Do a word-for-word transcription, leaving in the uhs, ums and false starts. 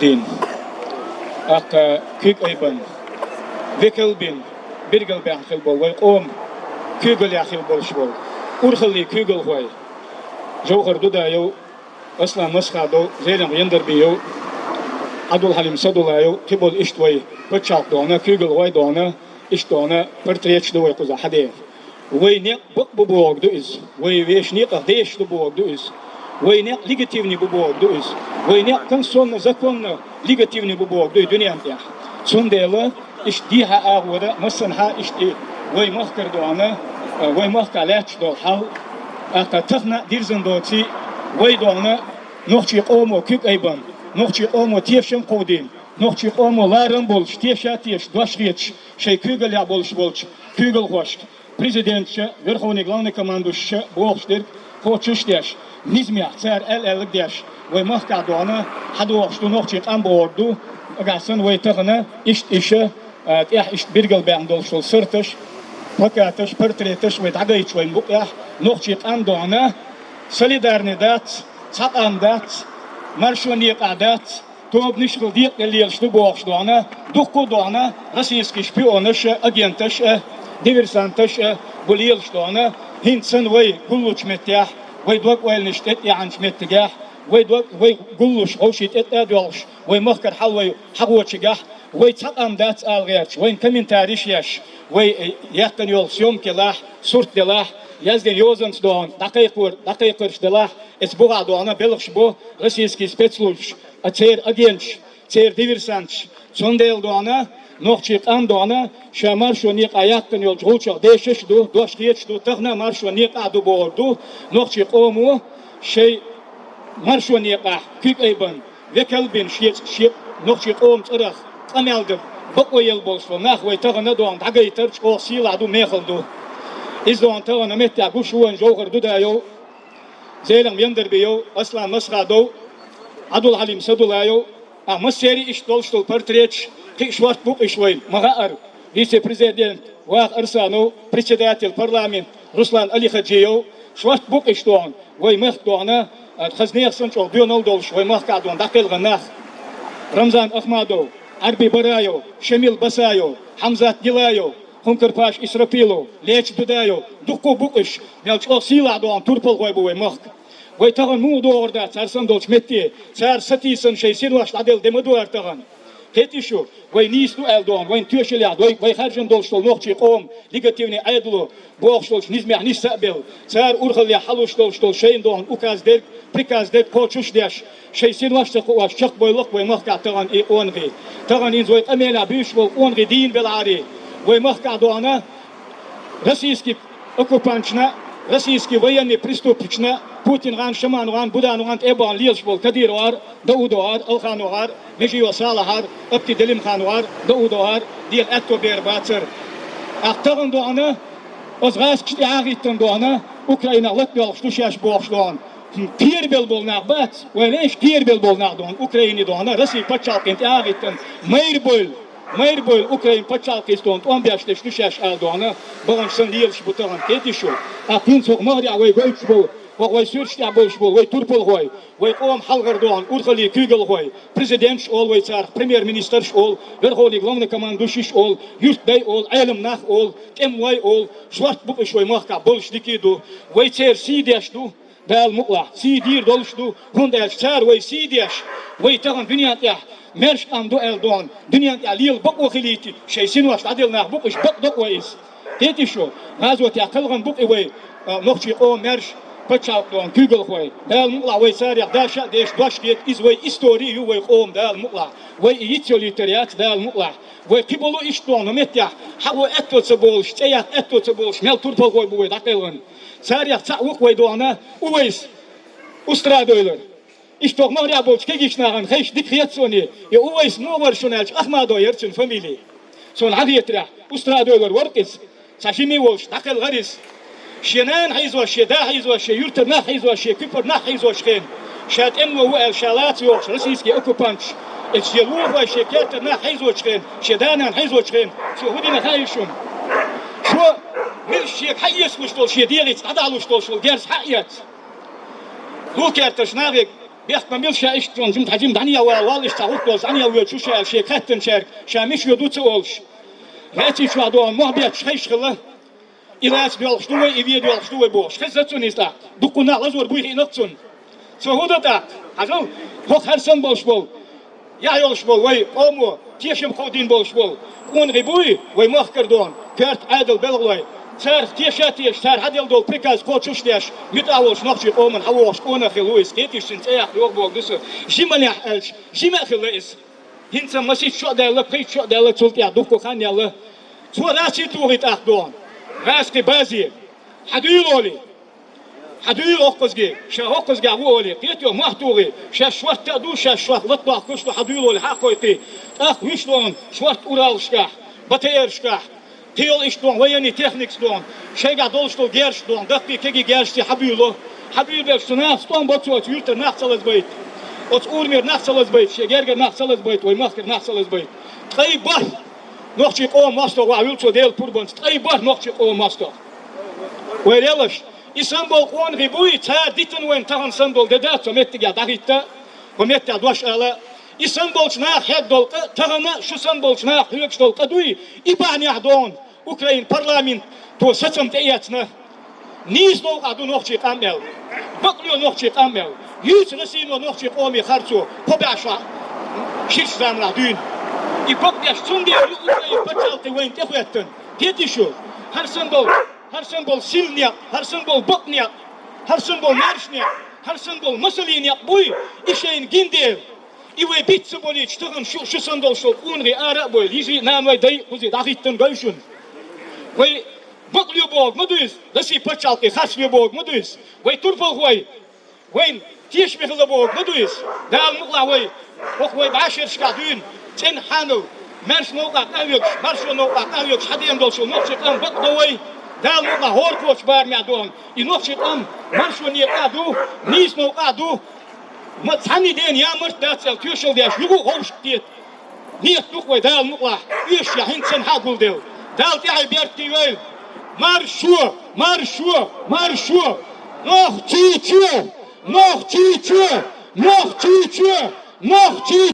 Дин. ТӀаккха куьг айбан, векал бин, биргал баьхна хила болу вай къоман куьйгаллехь хила болуш болу урхаллин куьйгалхой Жовхар Дудаев, Аслан Масхадов, Зелимхан Яндарбиев, Ӏабдулхьалим Садулаев, кхин болу иштта вай пачхьалкх дохьна, куьйгалхой дохьна, иштта дохьна портреташ ду вай кхузахь хьадеана. Вай некъ бакъ бу бохург ду иза. Вай вешан некъах дезаш ду бохург ду иза. Вай некъ легитимни бу бохург ду иза. Вай некъ конституционно, законно легитимни бу бохург ду и дуьненна тӀехь. Цундела иштта дехьа агӀора массанхьа иштта и вай махкара дохьна, вай махкахь лаьтташ долу хьал, тӀаккха тахана а дирзина доций, вай дохьна нохчийн къомо куьг айбан, нохчийн къомо тешам кховдийна, нохчийн къомо ларам болуш, теша а тешаш, дош хеташ, шайн куьйгаллехь болуш болчу куьйгалхошка, президенташа, верховный главный командующиша бохуш дерг кхочуш а деш, низамехь цара аьл-аьлларг а деш, вай махкахь дохьна хьадохуш ду нохчийн къам бохург ду, нагахь санна вай тахана иштта иша, а, тӀехь иштта биргал баьхна долуш долу сарташ, плакаташ, портреташ вай дӀагайташ вайн букъехь, нохчийн къам дохьна солидарный дац, цхьа къам дац, маршонан некъахь дац, тобанаш хила декъалелаш ду бохуш дохьна, дуккха а дохьна, российский шпионаш а, агенташ а, диверсанташ а бу лелаш дохьна, хӀинца санна вай гуллучу меттехь, вай дог-ойланаш тӀетӀаьхьначу меттигехь, вай дог, вай гуллуш, вовшийн тӀетӀа а доьлхуш, вай махкара хьал вай хьахочигахь, вай цхьа къам дац ала гӀерташ, вайна комментариш еш, вай, э, яьккхина йолу съёмка елахь, сурт делахь, яздина йозанца дохьна, дӀакхайкхор-, дӀакхайкхарш делахь, эца бухахь дохьна белхаш бо российский спецслужбаш, а церан агенташ, церан диверсанташ. Цундела дохьна, нохчийн къам дохьна, ша маршонан некъахь яьккхина йолчу гӀулчах дешаш а ду, дош хеташ а ду, тахана а маршонан некъахь а ду бохург ду, нохчийн къомо шайн маршонан некъахь куьг айбан, векал бина шен, шен нохчийн къоман цӀарах къамел дан бакъо елла болуш болу нах вай тахана а дохьна дӀагайтар чӀогӀа сийлахь ду, мехала ду. Иза дохьна тахана меттехь гуш ву вайн Жовхар Дудаев, Зелимхан Яндарбиев, Аслан Масхадов, Ӏабдулхьалим Садулаев, а массеран иштта долуш долу портреташ, кхин а шортта бу-кх уьш вайн, ма хаара, вице-президент Ваха Арсанов, председатель парламента Руслан Алихаджиев, шортта бу-кх уьш дохьна, вай махка дохьна, а, хаза нехан санна чӀогӀа доьналла долуш, вай махкахь дохьна дӀакхелхина нах. Рамзан Ахмадов, Ӏарби Бараев, Шамил Басаев, Хьамзат Гилаев, Хункар-Паша Исрапилов, Леча Дудаев, дуккха а бу-кх уьш, мел чӀогӀа сийлахь дохьна турпалхой бу вай махка. Вай тахана муха догӀур дац цара санна долчу метте, цара сатийсана шайн синош дӀаделла де ма ду ара тахана. Кхетий шу, вай нийса ду аьлла дохьна, вайн тоьшаллехь, вай, вай харжам долуш долу нохчийн къоман легитимни Ӏедало бохуш долчу низамехь нисса а белла, цара урхаллехь хьалуш долуш долу шайна дохьна указ дерг, приказ дерг кхочуш а деш, шайн синош а ца кхоош, чекхбойлла-кх вай махкахь тахана и къонахий. Тахана хӀинца вай къамелехь буьйсуш болу къонахий дийна белахьарий, вай махкахь дохьна российский оккупанташна, российский военный преступникашна, Путин-гӀан, Шаман-гӀан, Буданов-гӀан тӀе а бахана лелаш болу Кадыров-гӀар, Даудов-гӀар, Алханов-гӀар, Межиев Салахь-гӀар, Апти Делимханов-гӀар, Даудов-гӀар, дела аьтто бер бацара. ТӀаккха тахана дохьна, оцу гӀазкхашна тӀе а хӀиттина дохьна, Украинах лата доьлхуш ду шаьш бохуш дохьна, кхерабелла болу нах бац, вай вешан кхерабелла болу нах дохьна, Украине дохьна, Россин пачхьалкхана тӀе а хӀиттина, майра бойла, майра бойла Украин пачхьалкхица дохьна, тӀом беш дерш ду шаьш ала дохьна, баханаш санна лелаш бу тахана, кхетий шу. ТӀаккха хӀинца хӀокху махрехь вай гойтуш болу, хӀокху вай суьрташ тӀехь болуш болу вай турпалхой, вай къоман хьалхара дохьна урхаллин куьйгалхой, президенташ олу вай царах, премьер-министраш олу, верховный главнокомандующийш олу, юьртдай олу, Ӏелам нах олу, тӀемалой олу, шортта бу-кх уьш вай махкахь болуш дика а ду. Вай церан сий деш ду, Дала мукъалахь, сий дийр долуш ду, хӀунда аьлча цара вай сий деш, вай тахана дуьненна тӀехь маьрша къам ду аьлла дохьна, дуьненна тӀехь лела бакъо хилийта шайн синош дӀаделла нах бу-кх уьш, бакъ до-кх вай иза. Кхетий шу, гӀазотехь кхелхина бу-кх и вай, а, нохчийн къоман маьрша, пачхьалкх дохьна куьйгалхой. Дала мукъалахь вай царех даша а деш, дош хета, иза вай истори ю вай къоман, Дала мукъалахь. Вай и йиц йолуьйтур яц, Дала мукъалахь. Вай кхин болу иштта дохьна меттехь, хьахо аьтто ца болуш, цӀе яккха аьтто ца болуш, мел турпалхой бу вай дӀакхелхина. Царех цхьаъ ву-кх вай дохьна, Увайс, Устрадойлар. Иштта хӀокху махрехь болчу кегийчу нахана хезча дика хета суна, и Увайс муха вара шуна аьлча, Ахмадов яра цуьнан фамили. Суна хьан хетарехь, Устрадойлар вара-кх иза. Цхьа жима волуш дӀакхелхара иза. Шен нана хьийзош, шен да хьийзош, шен юьртара нах хьийзош, шен куьпара нах хьийзочу хенахь, ша тӀемало ву аьлла, ша лаца йохуш российский оккупанташ, эцу шен лулахой, шен кертара нах хьийзочу хенахь, шен да-нана хьийзочу хенахь, цо хӀун дина хаий шуна? Цо милаш шега хьаэцалуш долу, шен дегӀаца дӀадахьалуш долуш волу герз хьаэцна. Лулакертарчу нахе Бехк ма бил ша иштта чӀоагӀа жимма, хьажимма дӀанийгӀа вала, вала иштта цхьа гӀулакх долаш дӀанийгӀа воьдуш шу аьлла, шен кхеттанчаьрга ша мича воду ца олуш. Нацийчохь догӀу мохь бетташ хезаш хилла. И лаьца доьлхуш ду вай, и вен доьлхуш ду вай бохуш. Хезна цунна иза тӀаккха. Дуккха нах лазор буй хиъна цунна. Цо хӀун до тӀаккха? Хьажал, хӀокху хӀара санна болуш болу, яхь йолуш болу вай къомо, тешам кховдийна болуш болу къонахий буй, вай махкара догӀу, коьрта Ӏедал белхалой. Царах теша а тешаш, цара хьаделла долу приказ кхочуш а деш, муьтӀахь волуш нохчийн къомана хьавогӀуш къонах хилла ву иза, кхетий шу, цунна цӀе яккха йогӀу бохург ду со. Жиманехь аьлча, жима а хилла иза. ХӀинца масийтта шо а даьлла, пхийтта шо а даьлла, цул тӀаьхьа дуккха хан яьлла. Цо Росси тухий тӀаккха догӀу. ГӀазкхи базе. Хьан дуьйла олий? Хьан дуьйла хӀокхузге? Ша хӀокхузгахь ву олий? Кхетий, мохь тухий. Шаьш шортта а ду, шаьш шорта лата дохкуш ду, хьан дуьйла олий? Хьан а кхойкхий? ТӀаккха вуьш догӀу, шортта Уралашкахь, БТРшкахь. Кхин йолу иштта догӀу, военный техникаца догӀу. Шайгахь долуш долу герзаш догӀу, даккхий кегий герзаш цӀе хьан буьйло? Хьан буьйлабелча цу нахаца тӀом бо цо, оцу юьртара нах ца лазабайта. Оцу урамера нах ца лазабайта, шен гергара нах ца лазабайта, вай махкара нах ца лазабайта. Ткъе бархӀ нохчийн къоман мостагӀа вахьа вуьлу цо Делан пурбанца. Ткъе бархӀ нохчийн къоман мостагӀа. Вай лелаш, и санна болу къонахий буй, цара дитина вайна тахана санна долу де дац, цу меттигехь дӀахӀитта, хӀо меттехь дош ала. И санна болчу наха хьегна долу къа, тахана шу санна болчу наха хьоьгуш долу къа дуй, и бахьанехь догӀу Украин парламенто сацам тӀеэцна. Нийса новкъахь ду нохчийн къам аьлла. Бакъло нохчийн къам аьлла. Юьйцу Россино нохчийн къоме харцо, кхо бӀе шо ширачу заманахь дуьйна. И бакъдеш цундела ю Украин пачхьалкхе вайна тӀехӀоьттина. Кхетий шу? ХӀара санна болу, хӀара санна болу сирла некъ, хӀара санна болу бакъ некъ, хӀара санна болу маьрша некъ, хӀара санна болу масаллин некъ буй, и шайна гина дела. И вай биц ца болийча, тахана шу, шу санна долуш долу къонахий ара а бойла, йижий а, наной а, дай а, кхузий дӀахӀиттина гой шуна. Вай бакъло бохург ма ду иза, Россин пачхьалкхе харцло бохург ма ду иза. Вай турпалхой, вайна тешаме хила бохург ма ду иза. Дала мукъалахь вай, хӀокху вай бӀешерашкахь дуьйна, цӀена хьанал, маьрша новкъахь къахьоьгуш, маршо новкъахь къахьоьгуш, хьадеана долуш йолу нохчийн къам бакъдо вай. Дала мукъалахь хӀора кхочу барамехь догӀу. И нохчийн къам маршо некъахь ду, нийса новкъахь ду. Ма цхьанний дена ямарт дац аьлла, тоьшалла деш, юха а ховшахкхета. Нийят ду-кх вай Дала мукъалахь, оьшуш я хӀинца санна хьа а гулделла. Дала тӀаьхье беркате йойла. Маршо! Маршо! Маршо! Нохчийчоь! Нохчийчоь! Нохчийчоь! Нохчийчоь!